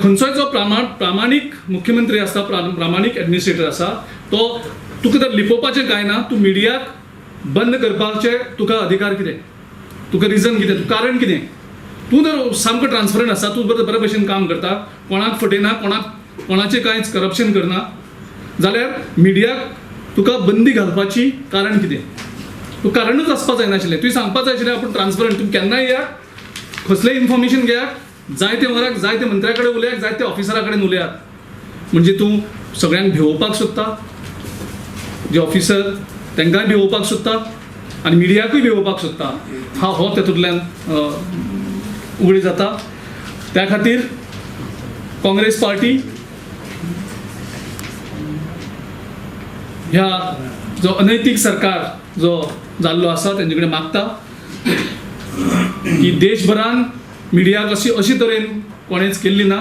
खंयचोय जो प्रामाणीक मुख्यमंत्री आसता, प्रामाणीक एडमिनिस्ट्रेटर आसा, तो तुका तर लिपोवपाचें कांय ना. तूं मिडियाक बंद करपाचें तुका अधिकार कितें, तुका रिजन कितें, तुका कारण कितें? तूं तर सामको ट्रान्सपरंट आसा, तूं बरे भशेन काम करता, कोणाक फटयना, कोणाचें कांयच करप्शन करना, जाल्यार मिडियाक तुका बंदी घालपाची कारण कितें? तूं कारणूच आसपाक जायनाशिल्लें. तुवें सांगपाक जाय आशिल्लें आपूण ट्रान्सपरंट, तुमी केन्नाय येयात, कसलेंय इन्फॉर्मेशन घेयात, जाय ते वराक जाय ते मंत्र्या कडेन उलयात, जाय ते ऑफिसरा कडेन उलयात. म्हणजे तूं सगळ्यांक भिवोवपाक सोदता, जे ऑफिसर तांकांय भिवोवपाक सोदता आनी मिडियाकूय भिवोवपाक सोदता. हा हो तातूंतल्यान उगडी जाता. त्या खातीर काँग्रेस पार्टी ह्या जो अनैतीक सरकार जो जाल्लो आसा तेंचे कडेन मागता की देशभरान मिडियाक अशी तरेन कोणेच केल्ली ना.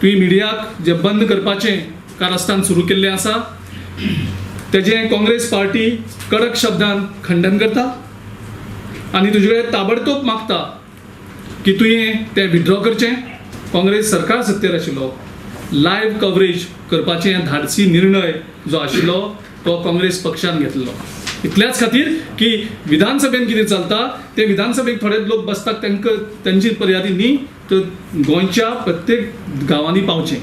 तुवें मिडियाक जे बंद करपाचें कारस्थान सुरू केल्लें आसा तेजें काँग्रेस पार्टी कडक शब्दान खंडन करता आनी तुजे कडेन ताबडतोब मागता की तुवें तें विथड्रॉ करचें. काँग्रेस सरकार सत्तेर आशिल्लो, लायव्ह कवरेज करपाचें धाडसी निर्णय जो आशिल्लो तो काँग्रेस पक्षान घेतलो. इतल्याच खातीर की विधानसभेन कितें चलता ते विधानसभेक थोडे लोक बसतात तांकां तेंची पर्यादी न्ही, तर गोंयच्या प्रत्येक गांवांनी पावचें.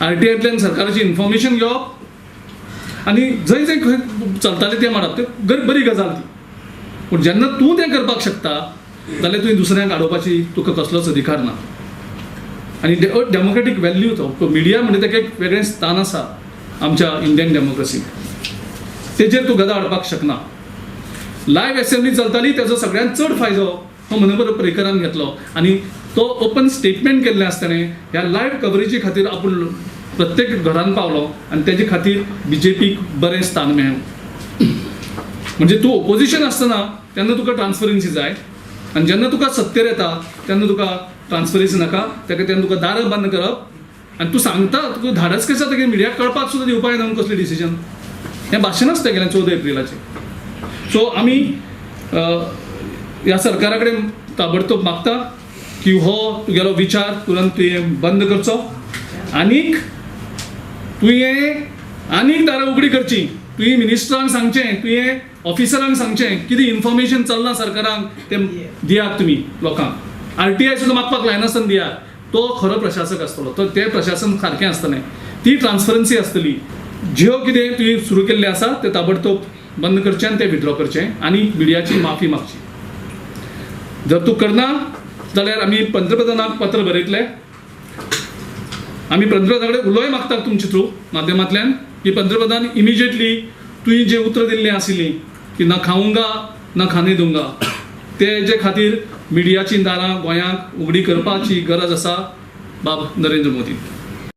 आरटीआयंतल्यान सरकाराची इन्फॉर्मेशन घेवप आनी जंय जंय खंय चलतालें तें मारप, ते बरी गजाल ती. पूण जेन्ना तूं तें करपाक शकता जाल्यार तुवें दुसऱ्यांक आडोवपाची तुका कसलोच अधिकार ना. आनी डेमोक्रेटीक व्हॅल्यू तो मिडिया म्हणजे ताका एक वेगळें स्थान आसा आमच्या इंडियन डेमोक्रेसीक, तेजेर तूं गदा हाडपाक शकना. लायव्ह एसेंब्ली चलताली तेजो सगळ्यांत चड फायदो हो मनोहर पर्रीकरान घेतलो आनी तो ओपन स्टेटमेंट केल्लें आसतना ह्या लायव्ह कवरेजी खातीर आपूण प्रत्येक घरान पावलो आनी तेजे खातीर बीजेपीक बरें स्थान मेळ्ळें. म्हणजे तूं ओपोजिशन आसतना तेन्ना तुका ट्रान्सपरन्सी जाय आनी जेन्ना तुका सत्तेर येता तेन्ना तुका ट्रान्सपरन्सी नाका. तेका तेन्ना तुका दारां बंद करप आनी तूं सांगता तुका धाडस कशें जाता की मिडियाक कळपाक सुद्दां दिवपाक येना कसलें डिसिजन. हें भाशण आसता गेलें 14 एप्रिलाचें. सो आमी ह्या सरकारा कडेन ताबडतोब मागता की हो तुगेलो विचार तुरंत तुवें बंद करचो आनीक तुवें आनीक दारां उगडी करची. तुवें मिनिस्टरांक सांगचें, तुवें ऑफिसरांक सांगचें कितें इन्फॉर्मेशन चल्लां सरकारांक तें दियात तुमी लोकांक. आरटीआय सुद्दां मागपाक लायनासतना दियात. तो खरो प्रशासक आसतलो, तो तें प्रशासन सारकें आसतलें, ती ट्रान्सपरन्सी आसतली. ज्यो कितें तुवें सुरू केल्लें आसा तें ताबडतोब बंद करचें आनी तें विथड्रॉ करचें आनी मिडियाची माफी मागची. जर तूं करना जाल्यार आमी पंतप्रधानाक पत्र बरयतले. आमी पंतप्रधाना कडेन उलोय मागतात तुमचे थ्रू माध्यमांतल्यान की पंतप्रधान इमिजिएटली तुवें जें उतरां दिल्लीं आशिल्लीं की ना खाऊंगा ना खाने दूंगा, तेजे खातीर मिडियाची दारां गोंयांक उगडी करपाची गरज आसा बाब नरेंद्र मोदी.